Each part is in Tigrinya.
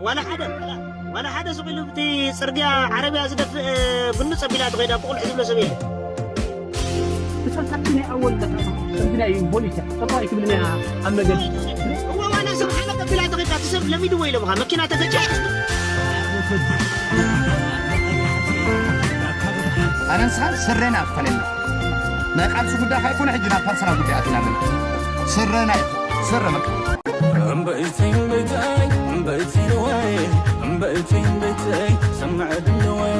ዋላ ሓደ ዋላ ሓደ ስቕ ኢሉ ብቲ ጽርግያ ዓረብያ ዝደፍእ፣ እ፣ ብንጽ ኣቢላ ትኸይድ፣ ኣቦ ቁልዕ ዝብሎ ሰብ የለን። ብሰንሳችን ናይ ኣወል ጠጠማ ከምዚ ናይ ፖሊስ እያ። ጠጠማ ኣይትብልን እያ ኣብ መገዲ። እወ፣ ዋላ ሰብ ሓለፍ ኣቢላ ትኸይድ፣ እቲ ሰብ ለሚድዎ ኢሎምኻ፣ መኪና ተገጭያ። ኣነን ስኻን ስረና ክፈለና። ናይ ቃልሲ ጉዳይ ካይኮነ ሕጂ ናብ ፐርሰናል ጉዳይ ኣቲና ኣለና። ስረና እዩ። ስረ በቃ። እምበይተይ፣ እምበይተይ፣ እምበይተይ ወይ፣ እምበይተይ፣ እምበይተይ፣ ሰምዕ ድምፂ ወይ።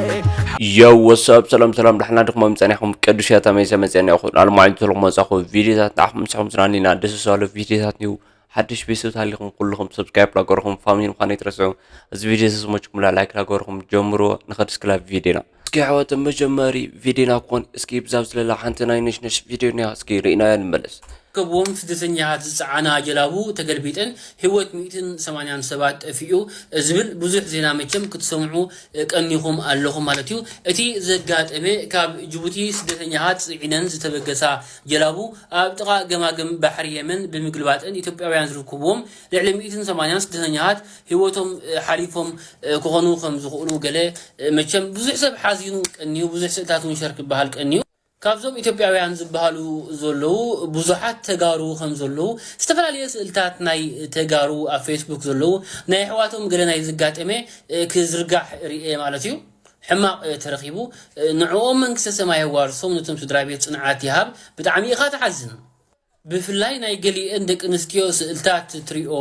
Yo, what's up? ሰላም ሰላም፣ ዳሕና ድኹም ጸኒሕኩም? ቅዱስ ያታ መይሰ መጸና ይኹን። ኣልማዕን ትልኹም መጻኹ ቪዲዮታት ንዓኹም ንስኹም ዝናኒና ደስ ዝብሉ ቪዲዮታት እዩ። ሓድሽ ቤተሰብ ታሊኹም ኩልኹም ሰብስክራይብ ላገርኹም ፋሚሊ ምዃን ኣይትረስዑ። እዚ ቪዲዮ ዝስመችኩም ላ ላይክ ላገርኹም ጀምሮ ንኸድ እስክላ ቪዲዮና። እስኪ ኣሕዋት መጀመሪ ቪዲዮና ክኾን እስኪ ብዛብ ዝለላ ሓንቲ ናይ ነሽነሽ ቪዲዮ ኒያ እስኪ ርኢናያ ንመለስ። ከብዎም ስደተኛታት ዝጸዓና ጀላቡ ተገልቢጠን ህይወት ሚእትን ሰማንያን ሰባት ጠፊኡ ዝብል ብዙሕ ዜና መቸም ክትሰምዑ ቀኒኹም ኣለኹም ማለት እዩ። እቲ ዘጋጠመ ካብ ጅቡቲ ስደተኛታት ጽዒነን ዝተበገሳ ጀላቡ ኣብ ጥቓ ገማግም ባሕሪ የመን ብምግልባጠን ኢትዮጵያውያን ዝርከብዎም ልዕሊ ሚእትን ሰማንያን ስደተኛታት ህይወቶም ሓሊፎም ክኾኑ ከም ዝኽእሉ ገለ መቸም ብዙሕ ሰብ ሓዚኑ ቀኒዩ፣ ብዙሕ ስእልታት እውን ሸር ክበሃል ቀኒዩ። ካብዞም ኢትዮጵያውያን ዝበሃሉ ዘለዉ ብዙሓት ተጋሩ ከም ዘለዉ ዝተፈላለየ ስእልታት ናይ ተጋሩ ኣብ ፌስቡክ ዘለዉ ናይ ኣሕዋቶም ገለ ናይ ዝጋጠመ ክዝርጋሕ ርኤ ማለት እዩ። ሕማቕ ተረኺቡ። ንዕኦም መንግስተ ሰማይ የዋርሶም፣ ነቶም ስድራ ቤት ጽንዓት ይሃብ። ብጣዕሚ ኢኻ ትሓዝን። ብፍላይ ናይ ገሊአን ደቂ ኣንስትዮ ስእልታት ትሪኦ፣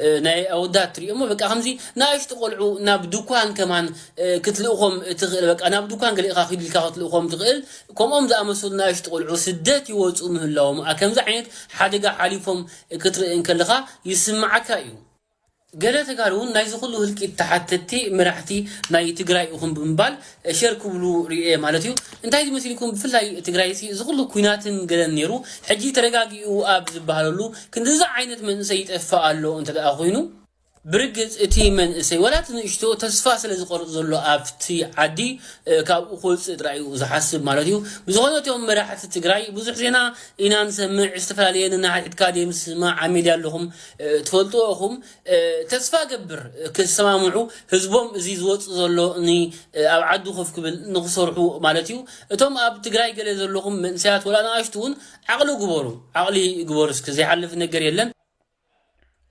እ፣ ናይ ኣወዳት ትሪኦ እሞ በቃ ከምዚ ንኣሽቱ ቆልዑ ናብ ድኳን ከማን፣ እ፣ ክትልእኾም ትኽእል። በቃ ናብ ድኳን ገሊእኻ ኪድ ኢልካ ክትልእኾም ትኽእል። ከምኦም ዝኣመሰሉ ንኣሽቱ ቆልዑ ስደት ይወፁ ምህላዎም፣ ኣ፣ ከምዚ ዓይነት ሓደጋ ሓሊፎም ክትርኢ እንከለኻ ይስምዓካ እዩ። ገለ ተጋሩ እውን ናይዚ ኩሉ ህልቂት ተሓተትቲ መራሕቲ ናይ ትግራይ ኢኹም ብምባል ሸር ክብሉ ርእየ ማለት እዩ። እንታይ ዝመስልኩም? ብፍላይ ትግራይ ሲ እዚ ኩሉ ኩናትን ገለን ነይሩ፣ ሕጂ ተረጋጊኡ ኣብ ዝበሃለሉ ክንድዚ ዓይነት መንእሰይ ይጠፍእ ኣሎ እንተ ደኣ ኮይኑ፣ ብርግጽ እቲ መንእሰይ ወላ እቲ ንእሽቶ ተስፋ ስለ ዝቆርጽ ዘሎ ኣብቲ ዓዲ፣ እ፣ ካብኡ ክወጽእ ጥራይ እዩ ዝሓስብ ማለት እዩ። ብዝኾነ እቶም መራሕቲ ትግራይ ብዙሕ ዜና ኢና ንሰምዕ፣ ዝተፈላለየ ነንሓድሕድካ ደይ ምስማዕ ኣብ ሜድያ ኣለኹም፣ እ፣ ትፈልጥዎ ኢኹም። እ፣ ተስፋ ገብር፣ እ፣ ክሰማምዑ ህዝቦም እዚ ዝወጽእ ዘሎ ኒ-፣ እ፣ ኣብ ዓዱ ኮፍ ክብል ንኽሰርሑ ማለት እዩ። እቶም ኣብ ትግራይ ገለ ዘለኹም መንእሰያት ወላ ንኣሽቱ እውን ዓቕሊ ግበሩ፣ ዓቕሊ ግበሩ እስኪ፣ ዘይሓልፍ ነገር የለን።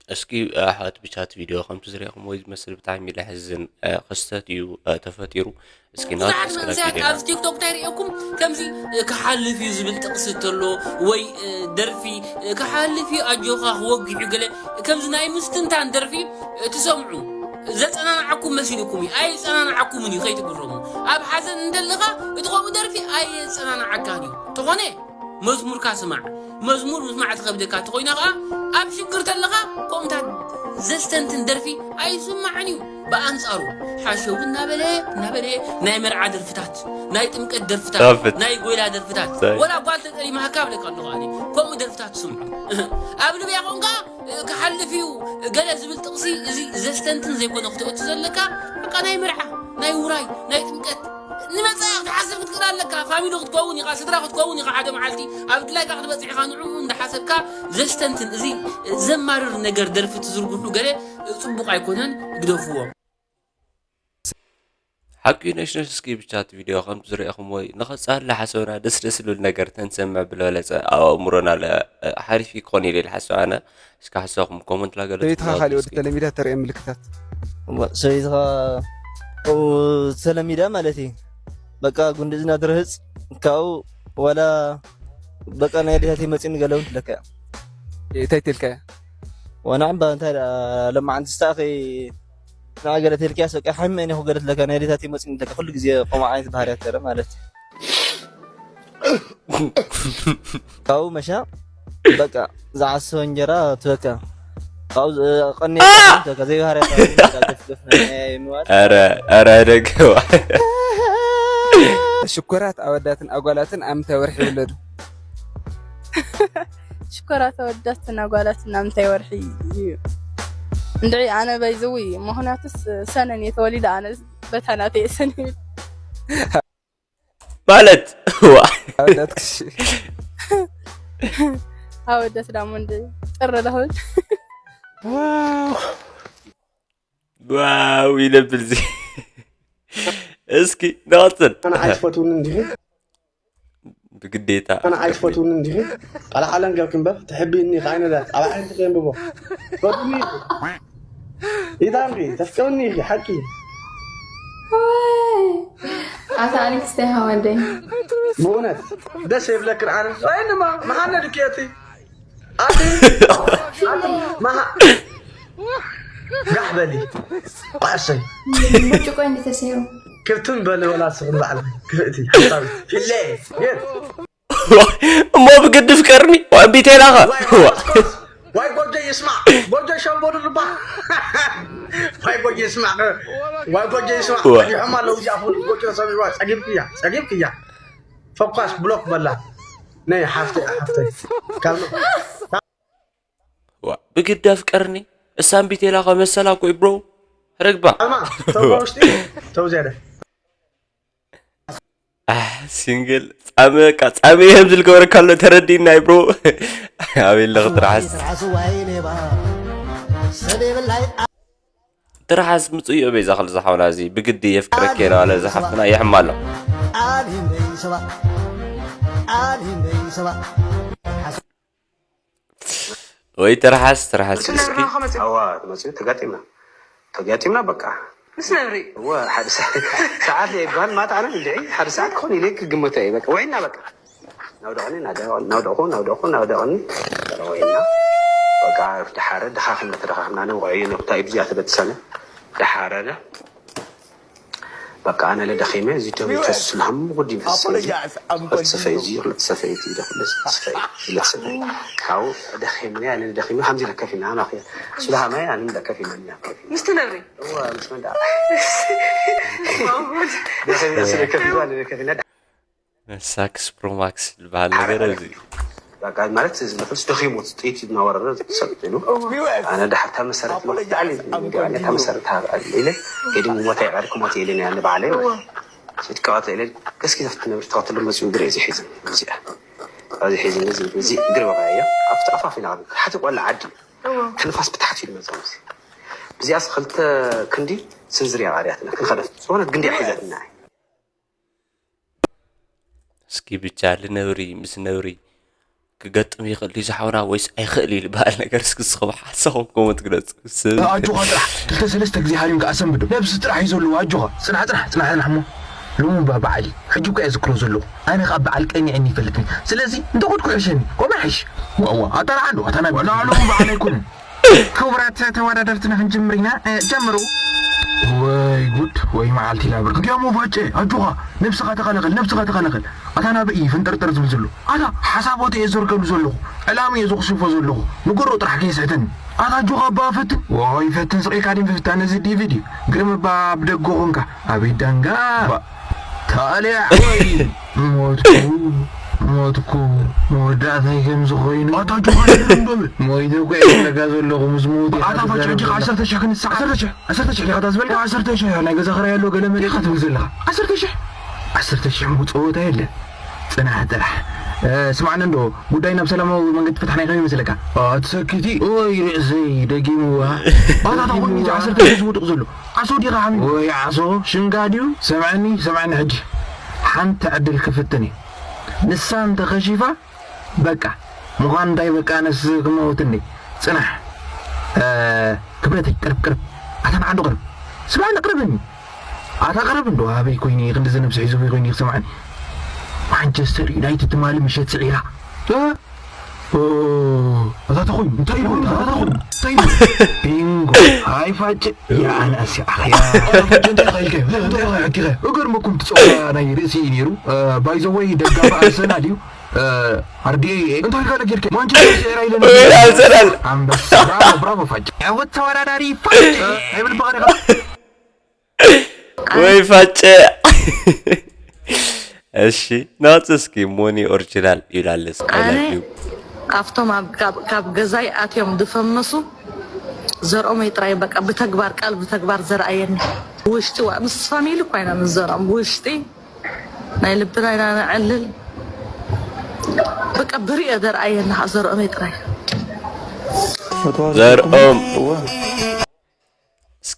እስኪ ኣሕዋት ብቻት ቪድዮ ከምቲ ዝረኹም ወይ ዝመስል ብጣዕሚ ለሕዝን፣ እ፣ ክስተት እዩ፣ እ፣ ተፈጢሩ። እስኪ ናት ብዙሓት እስከ መንእሰያት ቪድዮ ኣብዚ ቲክቶክ እንታይ ርእየኩም ከምዚ፣ እ፣ ክሓልፍ እዩ ዝብል ጥቕሲ እንተሎ ወይ፣ እ፣ ደርፊ፣ እ፣ ክሓልፍ እዩ ኣጆኻ ክወግሕ እዩ ገለ ከምዚ ናይ ምስትንታን ደርፊ፣ እ፣ ትሰምዑ። ዘጸናንዓኩም መሲልኩም እዩ። ኣየጸናንዓኩምን እዩ፣ ከይትግረሙ። ኣብ ሓዘን እንተለኻ እቲ ከምኡ ደርፊ ኣየጸናንዓካን እዩ። ተኾነ መዝሙርካ ስማዕ። መዝሙር ምስማዕ ትኸብደካ እንተኾይና ኸዓ፣ ኣብ ሽግር ተለኻ ከምኡታት ዘስተንትን ደርፊ ኣይስማዕን እዩ። ብኣንጻሩ ሓሸው እናበለ እናበለ ናይ መርዓ ደርፍታት፣ ናይ ጥምቀት ደርፍታት፣ ደርፍት። ናይ ጎይላ ደርፍታት፣ ሳይ። ወላ ጓል ተጠሊማካ ብለካ ኣለኹ ኣነ ከምኡ ደርፍታት ትስምዑ። ኣብ ልብያ ኾንካ ክሓልፍ እዩ ገለ ዝብል ጥቕሲ፣ እዚ ዘስተንትን ዘይኮነ ክትእቱ ዘለካ፣ በቃ ናይ መርዓ፣ ናይ ውራይ፣ ናይ ጥምቀት ንመጻኢ ክትሓስብ ክትክእል ኣለካ። ፋሚሊ ክትከውን ኢኻ፣ ስድራ ክትከውን ኢኻ። ሓደ መዓልቲ ኣብ ድላይካ ክትበጽሕ ኢኻ። ንዕኡ እንዳሓሰብካ ዘስተንትን፣ እዚ ዘማርር ነገር ደርፊ ትዝርግሑ ገለ ጽቡቕ ኣይኮነን፣ ግደፍዎ። ሓቂ ነሽነሽ እስኪ ብቻት ቪድዮ ከምቲ ዝረኢኹም ወይ ንኸጻሊ ሓሰብና ደስ ደስ ዝብል ነገር ተንሰምዕ ብለበለጸ ኣብ ኣእምሮና ለ-፣ ሓሪፍ ክኾን ኢለ ኢለ ሓሰብ ኣነ። እስኪ ሓሳብኩም ኮመንት ላገለ ሰበይትኻ ትብሉ ካልእ ወዲ እስኪ። ተለሚዳ ተርእየ ምልክታት። እሞ ሰበይትኻ ኣብኡ ተለሚዳ ማለት እዩ። በቃ ጉንዲ እዝና ትርህጽ፣ ካብኡ ዋላ በቃ ናይ ኣዴታተይ መጺኡኒ ገለ እውን ትብለካ እያ። እንታይ ትልካ እያ? ዋና እምባ እንታይ ደኣ ለማዓንቲ ዝተኣኸ ንዓ ገለ ተልክያስ በቃ ሓሚመ እኔኹ ገለ ትለካ ናይ ኣዴታተይ መጺኡኒ ትለካ ኩሉ ግዜ ከምኡ ዓይነት ባህርያት ተረ ማለት እዩ። ካብኡ መሻ በቃ ዝዓሰወ እንጀራ ትበካ። ካብኡ ዝ-፣ ቀኒ አ! ትበካ፣ ዘይባህርያ ትበካ፣ ገፍ፣ ገፍ ናይ ምባል። ኧረ፣ ኧረ ደገዋ። ሽኮራት ኣወዳትን ኣጓላትን ኣብ ምንታይ ወርሒ ይውለዱ? ሽኮራት ኣወዳትን ኣጓላትን ኣብ ምንታይ ወርሒ እዩ? እንድዒ ኣነ ባይዘዊ፣ ምኽንያቱስ ሰነን እየ ተወሊደ፣ ኣነ በታ ናተይ እየ ሰነ ይብል። ማለት፣ ዋ። ኣወዳት ክሽ-፣ ኣወዳት ዳሞ እንደ ጥሪ ለኽብል። ዋው። ዋው ይለብል እዚ። እስኪ ንቐጽል። ኣነ ኣይትፈትውኒ እንዲኺ ብግዴታ ኣነ ኣይትፈትውኒ እንዲኺ ቃል ዓለም ገብክ እምበር ትሕብኒ ኢኺ ኣይነዳት ኣብ ዓይንትኺ የንብቦ ፈትኒ ኢታንኪ ተፍቀውኒ ኢኺ ሓቂ ኣታ ኣሌክስ እንታይ ሓወደይ ብእውነት ደስ የብለክን ኣነ ወይንማ መሓመድ ክየቲ ኣቲ ኣቲ መሃ ጋሕ በሊ ቋዕሰይ ብርጭቆ እንዲ ተሰይሩ ክብትም በሊ ወላ ስኽን ባዕል ክፍእቲ ሓሳብ ፊለ የት እሞ ብግድፍ ቀርኒ ወንቢቴላኸ ዋይ ጎጆ ይስማዕ ጎጆ ሸንቦሉ ልባ ዋይ ጎጆ ይስማዕ ዋይ ጎጆ ይስማዕ ዋ። ይሕማ ለው ያፉ ጎጆ ሰሚዋ ጸጊብክያ ጸጊብክያ ፈኳስ ብሎክ በላ ነይ ሓፍተይ ሓፍተይ ካብ ዋ፣ ብግዲ ኣፍቀርኒ እሳ እምቢቴላኸ መሰላ ኮይ ብሮ ርግባ ኣማ ተው ውሽጢ ተው ዝያደ ሲንግል ጻመ ቃ ጻመ ይህም ዝልገበረካ ኣሎ ተረዲእናይ ብሮ ኣበይ ኣለኽ ትርሓስ ትርሓስ ምጽእዮ በይዛ ክል ዝሓውና እዚ ብግዲ የፍቅረክ የለ ኣለ ዝሓፍትና የሕማ ኣሎ ወይ ትርሓስ ትርሓስ እስኪ ኣዋ መፅኡ ተጋጢምና ተጋጢምና በቃ ምስ ነብሪ እወ ሓደ ሰዓት ሰዓት ይባል ማታ ኣነ እንድዒ ሓደ ሰዓት ክኾን ኢለ ክግመቶ እየ በቃ ውዒና በቃ ናውደቕኒ ናውደቑ ናውደቑ ናውደቕኒ ውዒና በቃ ደሓረ ደኻኺምና ተደኻኺምና ኣነ ውዕዩ ነብታ እዩ ብዚኣ ተበጥሰነ ደሓረነ በቃ ኣነ ለደኺመ እዚ ደም ይፈስስ ለሃም ጉድ ይፈስስ ለተሰፈይ እዚ ለተሰፈይ እቲ ደፍለስ ተሰፈይ ለተሰፈይ ካው ደኺምኒ ኣነ ደኺመ ሃምዚ ለከፊና ሃማኺ ስለ ሃማይ ኣነ ለከፊና ምስቲ ነብሪ እዋ ምስ መንዳ ደኺምና ስለ ከፊና ኣነ ለከፊና ሳክስ ፕሮማክስ ዝበሃል ነገር እዚ በቃ ማለት ንክልስ ደኺሙ ጥይት እናወረረ ሰጥ ኢሉ ኣነ ዳሕርታ መሰረት ብጣዕሚ ገባኛ እታ መሰረት ኢለ ገዲ ሞታ ይቐር ክሞት ኢለ ያ ንባዕለይ ማለት ሲትቀቐተ ኢለ ገስኪ ዘፍት ነብር ተኸትሎ መፅኡ ግረ እዚ ሒዝን እዚኣ ኣብዚ ሒዝን እዚ እዚ እግሪ በቃ እያ ኣብቲ ኣፋፍ ኢና ሓደ ቆልዓ ዓዲ ክንፋስ ብታሕት ኢሉ መፅኡ እዚ ብዚኣስ ክልተ ክንዲ ስንዝር እያ ቃርያትና ክንኸደፍ ዝኾነት ግንዲ ሒዘትና እስኪ ብቻ ልነብሪ ምስ ነብሪ ክገጥም ይኽእል ድዩ ዝሓውና ወይስ ኣይኽእል እዩ ዝበሃል ነገር እስኪ ንስኹም ሓሳኹም ኮመንት ግለፁ። ስብ ኣጆኻ ጥራሕ ክልተ ሰለስተ ግዜ ሃሪምካ ኣሰንብዶ ነብሲ ጥራሕ እዩ ዘለዎ ኣጆኻ ጽናሕ ጽናሕ ጽናሕ ጽናሕ እሞ ሎሚ እባ በዓል እዩ ሕጂ እኮ እየ ዝክሮ ዘለኹ ኣነ ከኣ በዓል ቀኒዐኒ ይፈልጥኒ ስለዚ እንተኾድኩ ይሕሸኒ ከምኡ ይሕሽ ዋዋ ኣታ ንዓሉ ኣታ ናብ ላዕሉ በዓል ኣይኮነን ክቡራት ተወዳደርትና ክንጅምር ኢና እ፣ ጀምሩ ወይ ጉድ ወይ መዓልቲ ኢና ብርክ እንዲያሞ ባጨ ኣጆኻ ነብስኻ ተኸላኸል ነብስኻ ተኸላኸል ኣታ ናበይ እዩ ፈንጠርጠር ዝብል ዘሎ ኣታ ሓሳቦት እየ ዘርገሉ ዘለኹ ዕላም እየ ዘኽሽፎ ዘለኹ ንገሮ ጥራሕ ከየስሕተኒ ኣታ ኣጆኻ ኣባ ፈትን ወይ ፈትን ስቕ ኢልካ ድም ፍፍታ ነዚ ዲቪዲ ግርም እባ ኣብ ደገ ኾንካ ኣቤት ዳንጋ ታልያ ወይ ሞትኩ ሞትኩ መወዳእታይ ከም ዝኾይኑ ኣታ ጆሃን ደምበበ ሞይተ እኮ እየ ዝብለካ ዘለኹ ምስ ሞት ኣታ ፋጭ ሕጂ ዓሰርተ ሽሕ ክንሳዕ ዓሰርተ ሽሕ ዓሰርተ ሽሕ ዲኻ ዝበልካ ዓሰርተ ሽሕ ናይ ገዛ ክራይ ኣሎ ገለ መለ ኢኻ ትብል ዘለኻ ዓሰርተ ሽሕ ዓሰርተ ሽሕ እኮ ጸወታ የለ ጽናሕ ጥራሕ ስማዕኒ እንዶ ጉዳይ ናብ ሰላማዊ መንገዲ ፍትሓና ይኸም ይመስለካ ኣትሰክቲ ወይ ርእሰይ ደጊምዋ ኣታ ታኾን ሚቲ ዓሰርተ ሽሕ ዝውድቕ ዘሎ ዓሶ ዲኻ ሓሚም ወይ ዓሶ ሽንጋ ድዩ ሰምዐኒ ሰምዐኒ ሕጂ ሓንቲ ዕድል ክፍትን እዩ ንሳ እንተኸሺፋ በቃ ምዃን እንታይ በቃ ኣነስ ክመውትኒ ጽናሕ ክብረተይ ቅርብ ቅርብ ኣታ ንዓንዶ ቅርብ ስማዕኒ ቅርብኒ ኣታ ቅርብ እንዶ ኣበይ ኮይኑ እዩ ክንዲ ዝነብሲ ሒዙ ኮይኑ ይክሰማዕኒ ማንቸስተር ዩናይትድ ትማሊ ምሸት ስዒራ እታ ተኾይኑ እንታይ ኢሉ እታ ተኾይኑ እንታይ ኢሉ ቢንጎ ኣይ ፋጭ የኣናሲ ኣኽያ እንታይ ኢኻ ኢልካዮ እንታይ ኢኻ ሓኪኻ እገርመኩም ትፀወታ ናይ ርእሲ እዩ ነይሩ ባይዘወይ ደጋፊ ኣርሰናል እዩ ኣርዲኤ እንታይ ኢልካ ነጊርካ ማንቸስተር ስዒራ ኢለ ኣርሰናል ኣንበሳ ብራቮ ብራቮ ፋጭ ዕውት ተወዳዳሪ ፋጭ ኣይብልባኻ ዲኻ ወይ ፋጨ እሺ ናውፅ እስኪ ሞኒ ኦሪጂናል ይብላለስ ኣነ ኣይላዩ ካብቶም ኣብ- ካብ- ካብ ገዛይ ኣትዮም ዝፈመሱ ዘርኦመይ ጥራይ በቃ ብተግባር ቃል ብተግባር ዘርኣየኒ ውሽጢ ዋ- ምስ ፋሚሊ እኳ ኢና ንዘርኦም ብውሽጢ ናይ ልብና ኢና ነዕልል በቃ ብሪኦ ዘርኣየኒ ከዓ ዘርኦመይ ጥራይ ዘርኦም እስኪ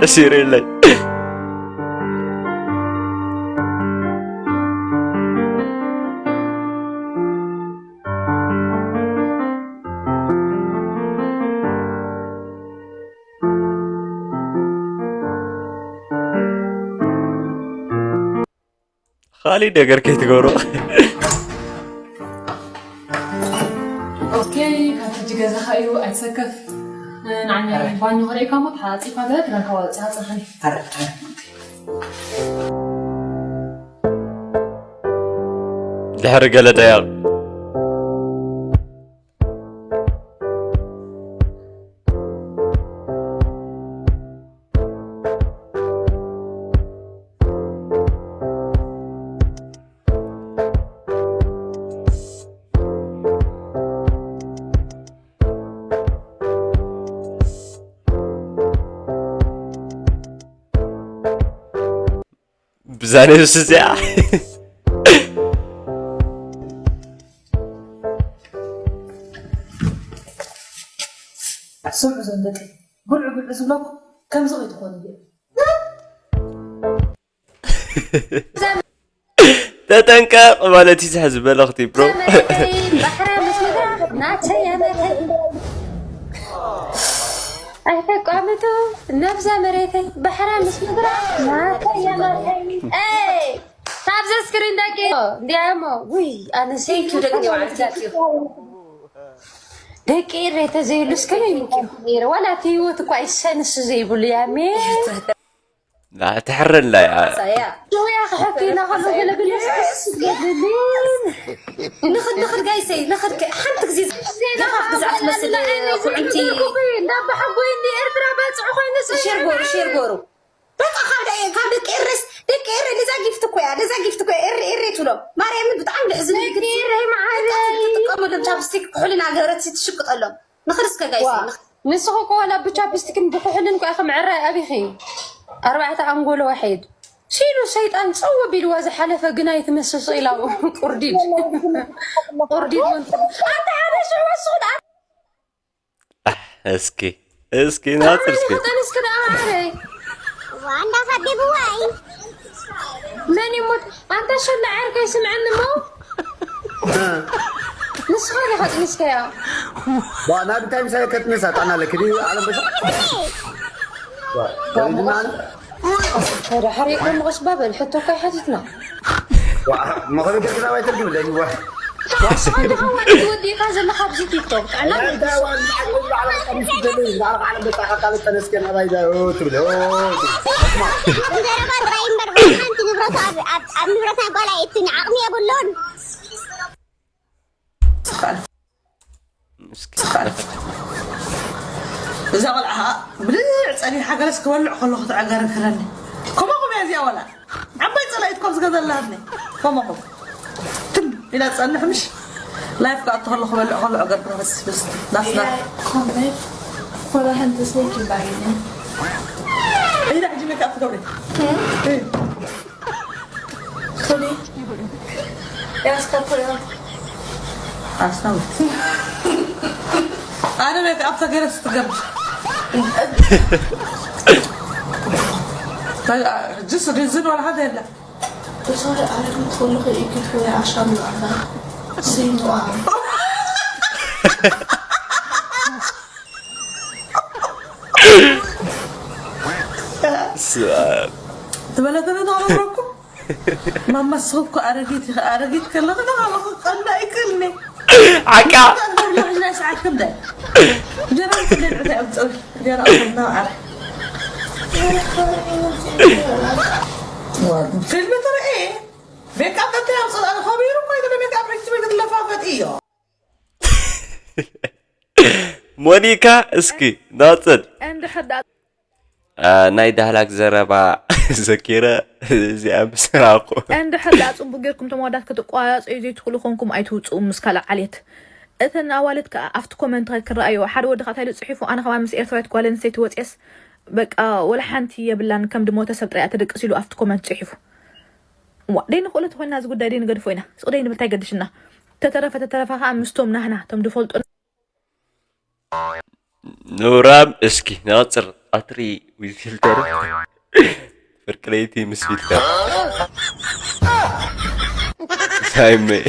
ደስ ይብለኒ። ካልእ ነገር ከይትገብሮ። ኦኬ፣ ካብ ሕጂ ገዛኻ እዩ፣ ኣይትሰከፍ። ንዓኛ ባኒ ወሬካ ሞ ሓጺፋ ገለ ክዳንካ ወጽያ ጽኸኒ። ድሕሪ ገለ ደያቕ። ብዛ ነብሲ እዚኣ። ስምዑ ዘምለጠ ብልዑ ብልዑ ዝብለኩ ከምዚ ከይትኾኑ እየ። ተጠንቀቕ ማለት እዩ ዝሕዝ መልእኽቲ ብሮ። ዘመደይ ባሕራ ምስ ምድራ ናተይ ኣመተይ። ኣይተቋምቱ ነብዛ መሬተይ ባሕራ ምስ ምድራ ናተይ ኣመተይ። ኤይ፣ ካብዚ ስክሪን ደቂ እንዲያሞ፣ ውይ፣ ኣነ ሴንኪ ደቂ ደቂ ኤረይ ተዘይብሉ እስከ ነይሩ። ዋላ እቲ ህይወት እኳ ይሰንስ ዘይብሉ ያሜ። ላ ትሕረን ላ እያ። ሳያ። ጆያ ክሕኪ እናኸሎ ገለ ብለሽ ክስስ ገድልኝ። ንኽድ፣ ንኽድ ጋይሰይ፣ ንኽድ ከ-፣ ሓንቲ ግዜ ዜና ዜና ክዛዕ ትመስል ኣላ፣ ኩዕንቲ። ኩኩይ፣ እንዳባ ሓጎይ እንዲ ኤርትራ በጽዑ ኮይኑ ሸር ጎሩ፣ ሸር ጎሩ። በቃ ካብ ደ-፣ ካብ ደቂ ኤረስ፣ ደቂ ኤረ ነዛ ጊፍት እኮ እያ፣ ነዛ ጊፍት እኮ እያ፣ ኤረ፣ ኤረ ትብሎም። ማርያምን ብጣዕሚ ልሕዝን ደቂ ኤረ መዓረይ። ትጥቀመሎም ቻፕስቲክ ኩሕልና ገበረት ትሽቅጠሎም። ንኽድ እስከ ጋይስ፣ ዋ፣ ንኽ-፣ ንስኺ እኮ ዋላ ብቻፕስቲክን ብኩሕልን እኮ ኢኺ ምዕራይ ኣቢኺ። ኣርባዕተ ኣንጎሎ ዋሒድ። ሲሉ ሰይጣን ጸው ቢልዋ ዝሓለፈ ግናይ ትመስል ስቕ ኢላ ቁርዲድ። ቁርዲድ ወንት-፣ ኣንታ ሓደ ሽዑ ወስኹ ደኣ። ኣሕ፣ እስኪ፣ እስኪ ናጽር እስኪ። ፈጠን እስኪ ደኣ ማዓረይ። ዋ፣ እንዳሳደብዋ እዩ። መን ይሙት? ኣንታ ሸላ ዓርከይ ስምዐኒ እሞ። ንስኻ ዲኻ ጥኒስካያ? ዋ፣ ናብ እንታይ ምሳሌ ከጥንሳ ጣና ለክ ድዩ ዓለም በሻ? ዋ፣ ወሪድና ኣለ? ተዳሕሪኩም ቐስ በል፣ ሕቶ እኮ ኣይሓቲትና። ዋ፣ መኸሪ ገርግና ባይ ትርጉም ለኒ ዋ። ወዲእካ ዘለኻ ኣብዚ ቲክቶክ፣ ጥዕና ኣይ፣ እንታይ ዋ፣ ንዓይ ባዕላ ቀሚስ ትደሊ፣ ንዓይ ባዕላ በቃ ካልእ ተነስከ ናባይ ዳ፣ ኦ፣ ትብል፣ ኦ፣ ትብል። ዘረባ ጥራይ እምበር፣ ሓንቲ ንብረቱ ኣብ፣ ኣብ፣ ኣብ ንብረት ናይ ጓል ኣይእቱን፣ ዓቕሚ የብሉን። እስኪ። እዛ ቆልዓ ኸዓ ብልዕ ጸኒሓ ገለስ ክበልዕ ከለኹ ትዕገርግረኒ። ከማኹም እያ እዚኣ ወላ ዓባይ ጸላኢት ኮፍ ዝገዘላትኒ። ከማኹም ትም ኢላ ትጸንሕ ምሽ ላይፍ ክኣቱ ከለኹ ክበልዕ ከሎ ዕገርግረ በስ በስ ዳስና። ኢዳ ሕጂ ሜክኣፕ ትገብሪ። እ። እ። ሶሪ። ያስከፍል ነው። ኣስታውስ። ኣነ ሜክኣፕ ተገይረ ስትገብር። ሕጅስ ሪዝን ዋላ ሓደ የለ። ሶሪ፣ ኣረግ ትኾኑ ከይእኪት ወይ ኣሻም ይባዕና። ስይኑ ኣረ። ስብኣብ። ትበለተነ ተቐረብኩም? ማማ፣ ንስኺ እኮ ኣረጊት ኢኺ። ኣረጊት ከለኺ ንኻልኺ ክቐንእ ኣይክእልን እየ። ዓቃ። እንታይ ትገብሪ ኣለኺ ናይ ሰዓት ክንደይ? እንጀራ ክንደይ ንዕቲ ኣምፅእ? እንጀራ ኣምፅእ፣ ንባዕላ። ፊልም ትርኢ? ሜክኣፕ እንታይ ኣምፅእ? ኣነ ከቢሩ እኮ እዩ፣ ሜክኣፕ ሒዝኪ ክትለፋፈጢ እዮ። ሞኒካ፣ እስኪ ናፅል። እንድሕር ደኣ አ፣ ናይ ዳህላክ ዘረባ ዘኪረ እዚኣ ምስ ረኣኹ። እንድሕር ደኣ ጽቡቕ ጌርኩም እቶም ኣወዳት ክትቋያጸዩ ዘይትኽእሉ ኮንኩም ኣይትውጽኡ ምስ ካልእ ዓሌት። እተን ኣዋልድ ከኣ ኣብቲ ኮመንት ክረኣዮ፣ ሓደ ወዲ ከኣ እንታይ ኢሉ ጽሒፉ፣ ኣነ ከማን ምስ ኤርትራዊት ጓል ኣንስተይቲ ወጽየስ በቃ ወላ ሓንቲ የብላን፣ ከም ድሞተ ሰብ ጥራይ እያ ትድቅስ ኢሉ ኣብቲ ኮመንት ጽሒፉ። እዋ፣ ደይንኽእሎ ተኾይንና እዚ ጉዳይ ደይንገድፎ ኢና። ስቕ ደይንብል እንታይ ገድሽና? ተተረፈ ተተረፈ ከኣ ምስቶም ናህና፣ እቶም ድፈልጡና ኑራም፣ እስኪ ንቐጽር። ቀትሪ ዊዝ ፊልተር፣ ፍርቂ ለይቲ ምስ ፊልተር። ሳይመይ።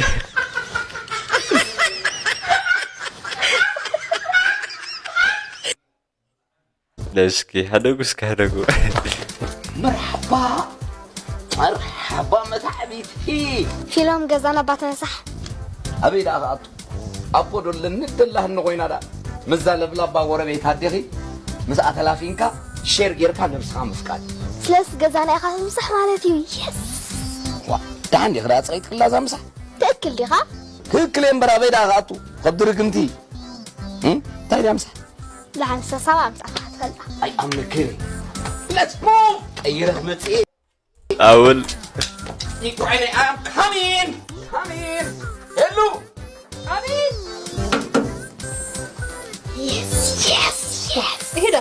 እስኪ ሕደጉ፣ እስኪ ሕደጉ። መርሓባ፣ መርሓባ መታዕቢቲ። ፊሎም ገዛና ባተነሳሕ። ኣበይ ደኣ ክኣቱ? ኣቦ ዶ ኣለኒ ደላህኒ ኮይና ደኣ። ምስዛ ለብላባ ጎረቤት ኣዴኺ ምስኣ ተላፊንካ ሼር ጌርካ ነብስኻ ምፍቃድ። ስለስ ገዛና ኢኻ ምሳሕ ማለት እዩ። የስ ዋ፣ ደሓን ዲኺ ደኣ ጸቂጥክላ እዛ ምሳሕ? ትእክል ዲኻ? ትክክል እየ እምበር ኣበይ ደኣ ክኣቱ? ከብዲ ርግምቲ። እም? እንታይ ድያ ምሳሕ? ደሓን ሰሳብ ኣምጻእካ ክትፈልጣ። ኣይ ኣምልክኒ። Let's move! ቀይረ ክመጽእ እየ። ኣወል ይቆይነ I'm coming! Coming! ሄሉ! ኣቤት! የስ የስ የስ ይሄዳ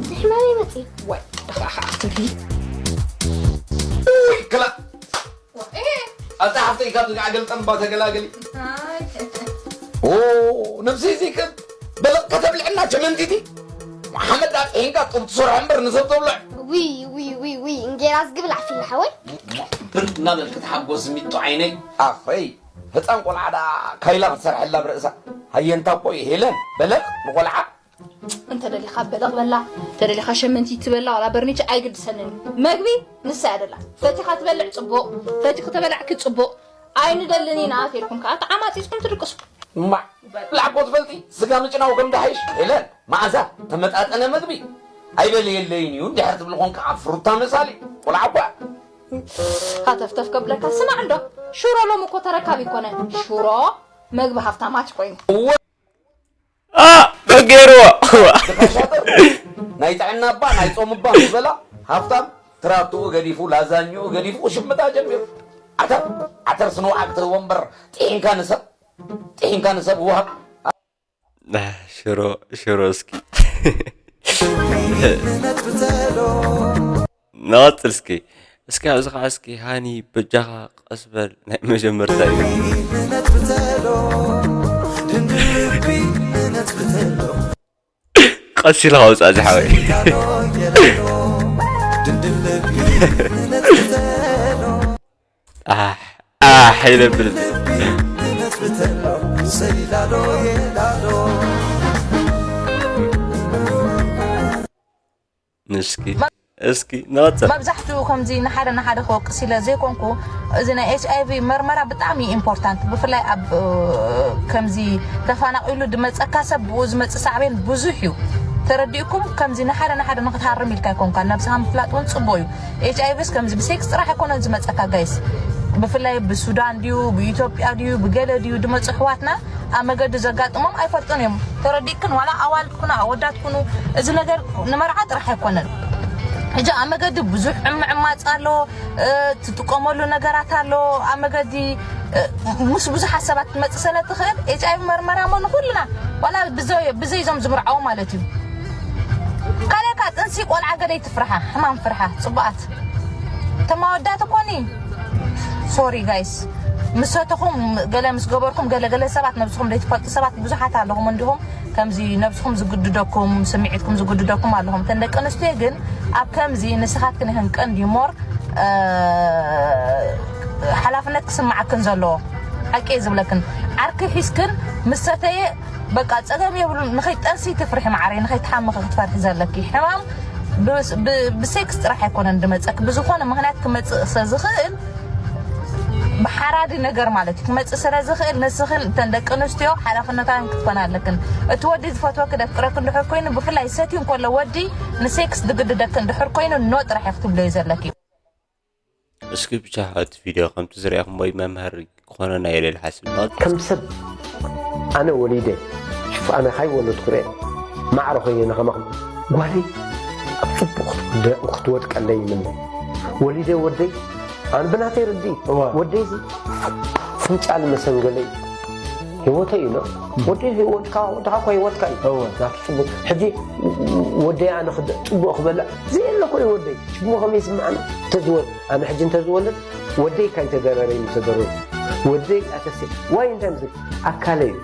ንሕና ይመጽእ ወይ ክላ ኣታ ሓፍተይ ካብ ዝጋዕገል ጠንባ ተገላገሊ ኦ ነብሲ እዚ ከም በለቕ ከተብልዕና ቸመንቲቲ ሓመድ ኣጥሒንካ ጡብ ትሰርሖ እምበር ንሰብ ተብልዕ ውይ ውይ ውይ ውይ እንጌራ ዝግብል ዓፊና ሓወይ ብር እናበልክ ተሓጎስ ሚጡ ዓይነይ ኣኸይ ህፃን ቆልዓ ዳ ካይላ ክትሰርሐላ ብርእሳ ሃየንታ እኮ እዩ ሄለን በለቕ ንቆልዓ እንተ ደሊኻ በለቕ በላ እንተ ደሊኻ ሸመንቲ ትበላ ዋላ በርኒች ኣይግድሰንን እዩ መግቢ ንሳ እያ ደላ ፈቲኻ ትበልዕ ፅቡቕ ፈቲኺ ተበላዕኪ ፅቡቕ ኣይንደልን ኢና ተልኩም ከዓ ተዓማፂፅኩም ትድቅሱ እማዕ ብላዕኮ ትፈልጢ ስጋ ምጭናው ከም ደሃይሽ ሄለን መዓዛ ተመጣጠነ መግቢ ኣይበልየለይን እዩ እንድሕር ትብሊ ኮንካ ኣብ ፍሩታ መሳሊ ቆልዓ እኳ ሃተፍተፍ ከብለካ ስማዕ እንዶ ሽሮ ሎም እኮ ተረካቢ ይኮነ ሽሮ መግቢ ሃፍታማት ኮይኑ እወ አ በጌርዎ ናይ ጥዕና እባ ናይ ጾም እባ ዝበላ ሃፍታም ትራትኡ ገዲፉ ላዛኝኡ ገዲፉ ሽምጣ ጀሚሩ ዓተር ዓተር ስንውዓል ክትህቦ እምበር ጥሒንካ ንሰብ ጥሒንካ ንሰብ ውሃብ ሽሮ ሽሮ እስኪ ንቐጽል እስኪ እስኪ ኣብዚ ከዓ እስኪ ሃኒ በጃኻ ቀስ በል ናይ መጀመርታ እዩ ቀስ ኢልካ ውፃእ ዝሓወይ ኣሕ ኣሕ ይለብል እስኪ እስኪ ንቐፅል። መብዛሕትኡ ከምዚ ንሓደ ንሓደ ክወቅስ ኢለ ዘይኮንኩ እዚ ናይ ኤች ኣይቪ መርመራ ብጣዕሚ እዩ ኢምፖርታንት ብፍላይ ኣብ ከምዚ ተፋናቂሉ ድመፀካ ሰብ ብኡ ዝመፅእ ሳዕቤን ብዙሕ እዩ ተረዲእኩም ከምዚ ንሓደ ንሓደ ንክትሃርም ኢልካ ኣይኮንካ ነብስካ ምፍላጥ እውን ፅቡቅ እዩ ኤች ኣይቪስ ከምዚ ብሴክስ ጥራሕ ኣይኮነን ዝመፀካ ጋይስ ብፍላይ ብሱዳን ድዩ ብኢትዮጵያ ድዩ ብገለ ድዩ ድመፁ ኣሕዋትና ኣብ መገዲ ዘጋጥሞም ኣይፈልጡን እዮም ተረዲእክን ዋላ ኣዋልድ ኩኑ ኣወዳት ኩኑ እዚ ነገር ንመርዓ ጥራሕ ኣይኮነን ሕጂ ኣብ መገዲ ብዙሕ ዕምዕማፅ ኣሎ ትጥቀመሉ ነገራት ኣሎ ኣብ መገዲ ምስ ብዙሓት ሰባት ትመፅእ ስለ ትኽእል ኤች ኣይቪ መርመራ እሞ ንኩልና ዋላ ብዘይ ዞም ዝምርዓው ማለት እዩ ካልእካ ጥንሲ ቆልዓ ገለ ይትፍርሓ ሕማም ፍርሓ ፅቡኣት ተማወዳት እኮኒ ሶሪ ጋይስ ምስ ሰተኹም ገለ ምስ ገበርኩም ገለ ገለ ሰባት ነብስኹም ዘይትፈልጡ ሰባት ብዙሓት ኣለኹም እንዲኹም ከምዚ ነብስኹም ዝግድደኩም ስምዒትኩም ዝግድደኩም ኣለኹም እተን ደቂ ኣንስትዮ ግን ኣብ ከምዚ ንስኻትክን ኢኽን ቀንዲ ሞር ሓላፍነት ክስምዓክን ዘለዎ ሓቂ እየ ዝብለክን ዓርኪ ሒዝክን ምስ ሰተየ በቃ ጸገም የብሉን ንኸይትጠንሲ ትፍርሒ መዓረይ ንኸይትሓምኺ ክትፈርሒ ዘለኪ ሕማም ብሴክስ ጥራሕ ኣይኮነን ድመፀክ ብዝኾነ ምክንያት ክመፅእ ስለ ዝኽእል ብሓራዲ ነገር ማለት እዩ ክመፅእ ስለ ዝኽእል ንስኽን እተን ደቂ ኣንስትዮ ሓላፍነታን ክትኮና ኣለክን እቲ ወዲ ዝፈትወኪ ደፍቅረኪ እንድሕር ኮይኑ ብፍላይ ሰትዩ እንከሎ ወዲ ንሴክስ ዝግድደኪ እንድሕር ኮይኑ ኖ ጥራሕ ኢኺ ትብለዮ ዘለኪ እስኪ ብቻ እቲ ቪድዮ ከምቲ ዝሪኣኹምዎ መምሃሪ ክኾነና እየ ኢለ ዝሓስብ ከም ሰብ ኣነ ወሊደ ሽፉ ኣነ ካይወለድኩ ርአ ማዕረ ኮይነ ንኸማኹም ጓለይ ኣብ ፅቡቕ ክትወድቀለይ ይምነ ወሊደ ወደይ ኣነ ብናተይ ርድኢት ወደይ ፍንጫል መሰንገለይ ህይወተይ እዩ ወደይ ህይወትካ ወድኻ እኮ ህይወትካ እዩ ሕጂ ወደይ ኣነ ጽቡቕ ክበልዕ ዘየለ እኮ እዩ ወደይ ሽግሞ ከመይ ይስምዓና ተዝወል ኣነ ሕጂ እንተዝወልድ ወደይ ካይተደረረ እዩ ምተደረሩ ወደይ ኣተሴ ዋይ እንታይ ምስል ኣካለ እዩ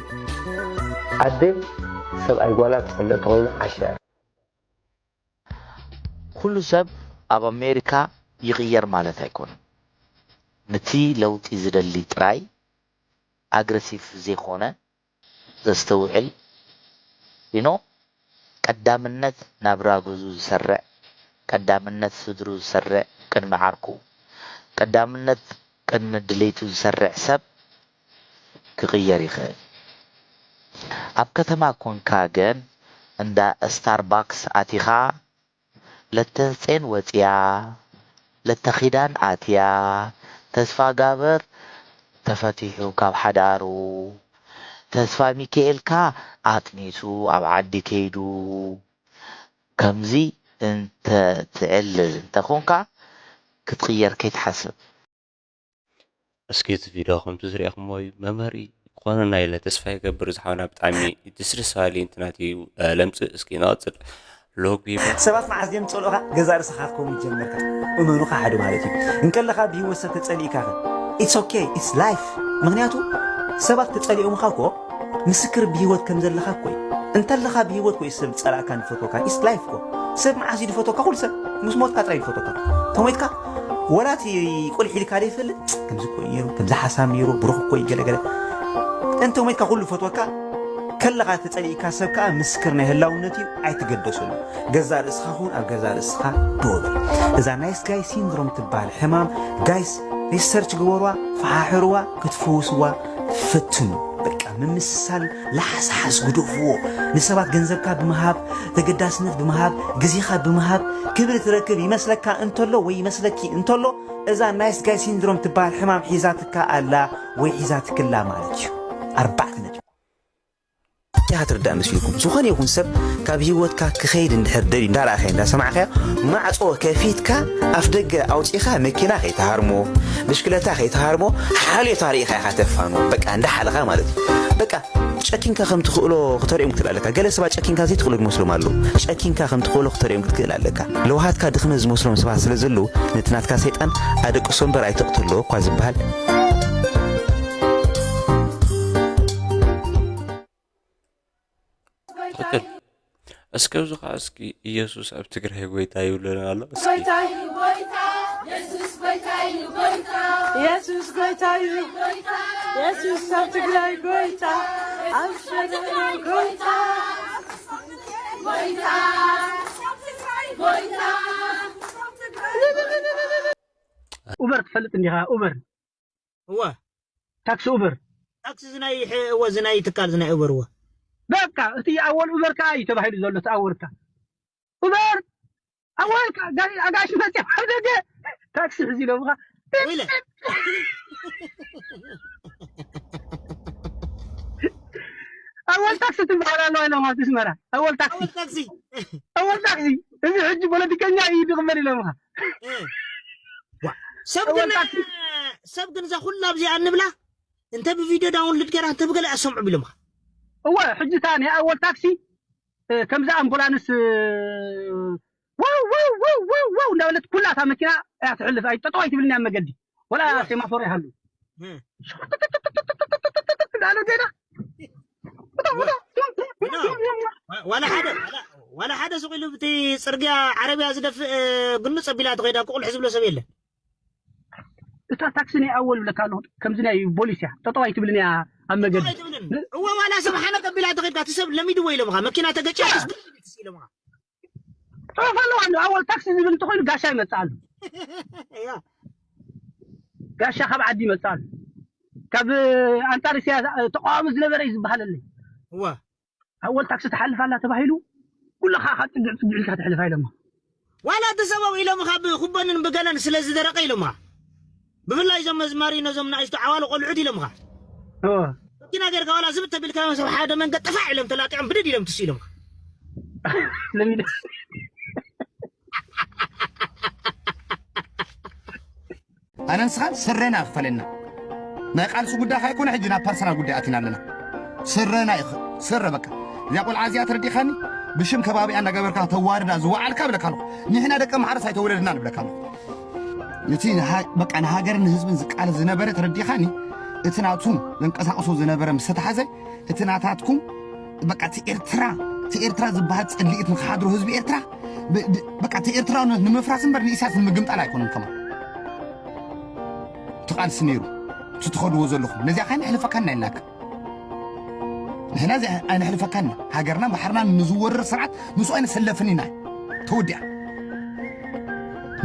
ኣደ ሰብኣይ ጓላ ትፍለጥ ተኮይኑ ዓሻ ኩሉ ሰብ ኣብ ኣሜሪካ ይቕየር ማለት ኣይኮነን። ንቲ ለውጢ ዝደሊ ጥራይ ኣግረሲቭ ዘይኮነ ዘስተውዕል you know ቀዳምነት ናብራ ገዝኡ ዝሰርዕ ቀዳምነት ስድርኡ ዝሰርዕ ቅድሚ ዓርኩ ቀዳምነት ቅድሚ ድሌቱ ዝሰርዕ ሰብ ክቕየር ይኽእል። ኣብ ከተማ ኮንካ ግን እንዳ ስታርባክስ ኣቲኻ ለተጽዮን ወጺኣ፣ ለተኺዳን ኣትያ፣ ተስፋጋብር ተፈቲሑ ካብ ሓዳሩ፣ ተስፋሚካኤልካ ኣጥኒሱ ኣብ ዓዲ ከይዱ። ከምዚ እንተ ትዕልል እንተኾንካ ክትቕየር ከይትሓስብ። እስኪ እቲ ቪድዮ ከምቲ ዝሪኣኹምዎ እዩ፣ መምሃሪ ክኾነና ኢለ ተስፋ ይገብር። ዝሓውና ብጣዕሚ ደስደስ በሃሊ እንትናት እዩ ለምፅእ። እስኪ ንቐፅል። ሎግ ቢባ ሰባት መዓስ ድዮም ዝጸልኡኻ? ገዛእ ርእስኻ ክትከውን ጀመርካ። እመኑ፣ ከሓዱ ማለት እዩ። እንከለኻ ብህይወት ሰብ ተጸሊእካ ኸ? It's okay, it's life። ምኽንያቱ ሰባት ተጸሊኦምኻ እኮ ምስክር ብህይወት ከም ዘለኻ እኮ እዩ። እንተለኻ ብህይወት እኮ እዩ ሰብ ዝጸላእካን ዝፈትወካን። It's life እኮ። ሰብ መዓስ እዩ ዝፈትወካ? ኩሉ ሰብ ምስ ሞትካ ጥራይ እዩ ዝፈትወካ። ተሞይትካ ወላ እቲ ቁሊሕ ኢልካ ዘይፈልጥ ከምዚ እኮ እዩ ነይሩ፣ ከምዚ ሓሳብ ነይሩ፣ ብሩኽ እኮ እዩ ገለ ገለ። እንተ ሞይትካ ኩሉ ፈትወካ ከለኻ ተጸሊእካ ሰብ ከኣ ምስክር ናይ ህላውነት እዩ። ኣይትገደሰሉ። ገዛእ ርእስኻ ኹን ኣብ ገዛእ ርእስኻ ደው በል። እዛ ናይስ ጋይ ሲንድሮም ትበሃል ሕማም ጋይስ ሪሰርች ግበርዋ፣ ፈሓሕርዋ፣ ክትፍውስዋ ፈትኑ። በቃ ምምስሳል ላሓስሓስ ግደፍዎ። ንሰባት ገንዘብካ ብምሃብ፣ ተገዳስነት ብምሃብ፣ ግዜኻ ብምሃብ ክብሪ ትረክብ ይመስለካ እንተሎ ወይ ይመስለኪ እንተሎ እዛ ናይስ ጋይ ሲንድሮም ትበሃል ሕማም ሒዛትካ ኣላ ወይ ሒዛትክላ ማለት እዩ። ኣርባዕተ ነጥቢ። እንታይ ክትርዳእ መሲልኩም? ዝኾነ ይኹን ሰብ ካብ ህይወትካ ክኸይድ እንድሕር ደልዩ እንዳረኣኻዮ እንዳሰማዕካዮ ማዕጾ ከፊትካ ኣፍ ደገ ኣውጺኻ መኪና ከይትሃርሞ፣ ብሽክለታ ከይትሃርሞ ሓልዮት ኣርኢኻ ኢኻ ተፋንዎ። በቃ እንዳሓለኻ ማለት እዩ። በቃ ጨኪንካ ከም ትኽእሎ ክተርእዮም ክትክእል ኣለካ። ገለ ሰባት ጨኪንካ ዘይትኽእሎ ዝመስሎም ኣለዉ። ጨኪንካ ከም ትኽእሎ ክተርእዮም ክትክእል ኣለካ። ለውሃትካ ድኽመት ዝመስሎም ሰባት ስለ ዘለዉ ነቲ ናትካ ሰይጣን ኣደቅሶ እምበር ኣይተቕትሎ እኳ ዝበሃል። ትኽክል። እስከ ኣብዚ ኸዓ እስኪ ኢየሱስ ኣብ ትግራይ ጎይታ ይብለና ኣሎ። እስኪ ጎይታ እዩ ጎይታ፣ የሱስ ጎይታ እዩ ጎይታ። የሱስ ጎይታ እዩ ጎይታ፣ የሱስ ኣብ ትግራይ ጎይታ፣ ኣብ ሸገር ጎይታ። ጎይታ፣ ጎይታ። ኡበር ትፈልጥ እንዲኻ? ኡበር፣ እወ ታክሲ ኡበር። ታክሲ ዝናይ ሕ- እወ ዝናይ ትካል ዝናይ ኡበር እወ በቃ እቲ ኣወል ኡበር ከኣ እዩ ተባሂሉ ዘሎ እቲ ኣወልካ ኡበር ኣወልካ ጋይ ኣጋሽ መጽያ ኣብ ደገ ታክሲ ሕዚ ኢሎምኻ ወይለ ኣወል ታክሲ ትበሃል ኣለዋ ኢሎም ኣብቲ ኣስመራ ኣወል ታክሲ ኣወል ታክሲ ኣወል ታክሲ እዚ ሕጂ ፖለቲከኛ እዩ ድቕበል ኢሎምኻ እ። ዋ፣ ሰብ ግን ሰብ ግን እዛ ኩላ ኣብዚኣ እንብላ እንተ ብቪድዮ ዳውንሎድ ገይራ እንተ ብገለ ኣሰምዑ ቢሎምኻ እወ ሕጂ እታ ናይ ኣወል ታክሲ እ፣ ከምዛ ኣምቡላንስ እ፣ ዋው ዋው ዋው ዋው ዋው እንዳበለት ኩላ እታ መኪና እያ ትሕልፍ ኣይ ጠጠው ኣይትብልን እያ መገዲ ወላ ሴማፎር ይሃሉ እ። እንዳለ ዜና ዋላ ሓደ ዋላ- ዋላ ሓደ ስቕ ኢሉ ብቲ ፅርግያ ዓረብያ ዝደፍእ ግኑ ፀቢላ ትኸይዳ ቁቁልሕ ዝብሎ ሰብ የለን እታ ታክሲ ናይ ኣወል ብለካ ኣለኹ ከምዚ ናይ ቦሊስ እያ ጠጠው ኣይትብልን እያ ኣብ መገዲ ኣይትብልን እወ ዋላ ሰብ ሓነቅ ኣቢላ ተኸድካ እቲ ሰብ ለሚድዎ ኢሎምኻ መኪና ተገጭያ ኢሎምኻ ፅሑፍ ኣለዋ ኣሎ ኣወል ታክሲ ዝብል እንተኮይኑ ጋሻ ይመፅእ ኣሎ እያ ጋሻ ካብ ዓዲ ይመፅእ ኣሎ ካብ ኣንፃር እስያ ተቃዋሚ ዝነበረ እዩ ዝበሃለለይ እወ ኣወል ታክሲ ትሓልፍ ኣላ ተባሂሉ ኩልኻ ካብ ፅግዕ ፅግዕ ኢልካ ትሕልፍ ኢሎማ ዋላ እቲ ሰበው ኢሎምኻ ብኩበንን ብገለን ስለ ዝደረቀ ኢሎምኻ ብፍላይ እዞም መዝማሪ ነዞም ንኣሽቱ ዓዋሉ ቆልዑት ኢሎምኻ እወ መኪና ጌርካ ዋላ ዝብጥ ተቢልካ ሰብ ሓደ መንገድ ጥፋዕ ኢሎም ተላጢዖም ብድድ ኢሎም ትስ ኢሎምኻ ለሚደ ኣነ ንስኻን ስረና ክፈለና ናይ ቃልሲ ጉዳይ ካይኮነ ሕጂ ናብ ፐርሰናል ጉዳይ ኣቲና ኣለና ስረና ይኽ ስረ በቃ እዚኣ ቆልዓ እዚኣ ተረዲኻኒ ብሽም ከባቢኣ እናገበርካ ተዋርዳ ዝወዓልካ ብለካ ኣለኹ ንሕና ደቂ ማሕረስ ኣይተወለድና ንብለካ ኣለኹ እቲ ንሃ- በቃ ንሃገርን ንህዝብን ዝቃለስ ዝነበረ ተረዲኻኒ እቲ ናቱም ዘንቀሳቅሶ ዝነበረ ምስ ተታሓዘ እቲ ናታትኩም በቃ እቲ ኤርትራ እቲ ኤርትራ ዝበሃል ፅልኢት ንክሓድሮ ህዝቢ ኤርትራ ብ- ብ- በቃ እቲ ኤርትራውነት ንምፍራስ እምበር ንኢሳያስ ንምግምጣል ኣይኮነን ከማን እቲ ቃልሲ ነይሩ እቲ ትኸድዎ ዘለኹም ነዚኣ ካይነሕልፈካና ኢልናካ ንሕና እዚ ኣይነሕልፈካና ሃገርና ባሕርና ንዝወርር ስርዓት ምስኡ ኣይንሰለፍን ኢና ተወዲኣ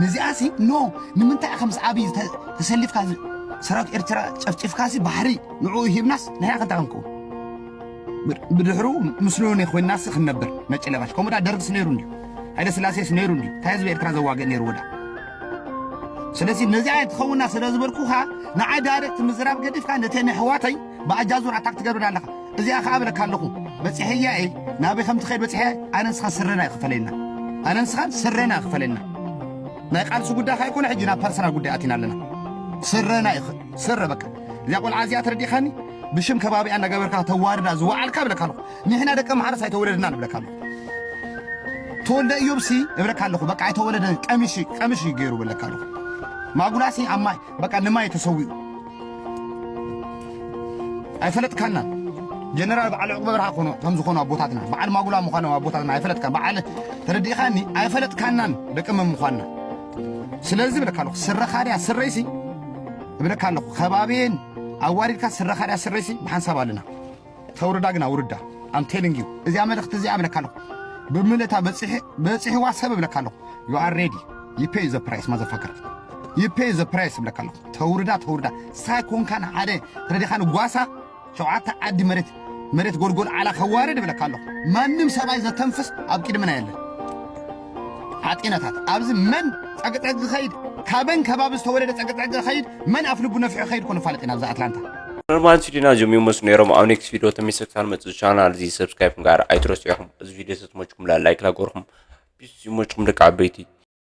ነዚኣሲ ኖ ንምንታይ ኢኻ ምስ ኣብይ ተሰሊፍካ ሰራዊት ኤርትራ ጨፍጭፍካሲ ባሕሪ ንዕኡ ሂብናስ ንሕና ክንታ ክንከውን ብድሕሩ ምስሉን ኮይናስ ክንነብር ነጭ ለባሽ ከምኡ ዳ ደርግስ ነይሩ እንድዩ፣ ሃይለ ስላሴስ ነይሩ እንድዩ፣ እንታይ ህዝቢ ኤርትራ ዘዋግእ ነይሩ ወዳ። ስለዚ ነዚኣ ትኸውና ስለ ዝበልኩኻ ንዓይ ዳይሬክት ምዝራብ ገዲፍካ ነተን ኣሕዋተይ ብኣጃዙር ኣታክ ትገብርና ኣለኻ። እዚኣ ኸዓ እብለካ ኣለኹ፣ በፂሐያ እየ፣ ናበይ ከም ትኸይድ በፂሐ። ኣነ ንስኻን ስረና ይኽፈለና፣ ኣነ ንስኻን ስረና ይኽፈለና። ናይ ቃልሲ ጉዳይ ካይኮነ ሕጂ ናብ ፐርሰናል ጉዳይ ኣቲና ኣለና። ስረና ይኽ ስረ በቃ። እዚኣ ቆልዓ እዚኣ ተረዲኻኒ፣ ብሽም ከባቢኣ እናገበርካ ተዋርዳ ዝወዓልካ እብለካ ኣለኹ። ንሕና ደቂ ኣምሓራስ ኣይተወለድናን እብለካ ኣለኹ። ተወልደ እዮብሲ እብለካ ኣለኹ፣ በቃ ኣይተወለደን፣ ቀሚሽ ቀሚሽ እዩ ገይሩ እብለካ ኣለኹ። ማጉላሲ ኣብ ማይ በቃ ንማይ ተሰዊኡ። ኣይፈለጥካናን። ጀነራል በዓል ዕቁበ በርሃ ኮኖ ከም ዝኾኑ ኣቦታትና፣ በዓል ማጉላ ምዃኖም ኣቦታትና ኣይፈለጥካ፣ በዓል ተረዲእኻኒ፣ ኣይፈለጥካናን ደቂ መን ምዃንና። ስለዚ እብለካ ኣለኹ፣ ስረኻ ድያ ስረይሲ እብለካ ኣለኹ፣ ከባቢየን ኣዋሪድካ ስረኻ ድያ ስረይሲ ብሓንሳብ ኣለና። ተውርዳ ግን ኣውርዳ። I'm telling you፣ እዚኣ መልእኽቲ እዚኣ እብለካ ኣለኹ፣ ብምልእታ በፂሒ-፣ በፂሕዋ ሰብ እብለካ ኣለኹ። You are ready, you pay the price motherfucker, you pay the price እብለካ ኣለኹ። ተውርዳ ተውርዳ ሳይኮንካ ንሓደ ተረዲኻኒ ጓሳ ሸውዓተ ዓዲ መሬት መሬት ጎልጎል ዓላ ከዋርድ እብለካ ኣለኹ። ማንም ሰብኣይ ዘተንፍስ ኣብ ቅድምና የለን። ሓጢነታት ኣብዚ መን ጸግጸግ ዝኸይድ፣ ካበን ከባቢ ዝተወለደ ጸግጸግ ዝኸይድ፣ መን ኣፍ ልቡ ነፊሑ ኸይድ ኮነ ፋለጥ ኢና ኣብዚ ኣትላንታ። ኖርማል ስቱዲዮና እዚኦም ይመስሉ ነይሮም። ኣብ ኔክስት ቪዲዮ ተመልሰ ክሳብ መጽእ ቻናል እዚ ሰብስክራይብ ምግባር ኣይትረስዑ ኢኹም። እዚ ቪዲዮ ተትመችኩም ላ ላይክ ላገርኩም። ፒስ ይመችኩም ደቂ ዓበይቲ።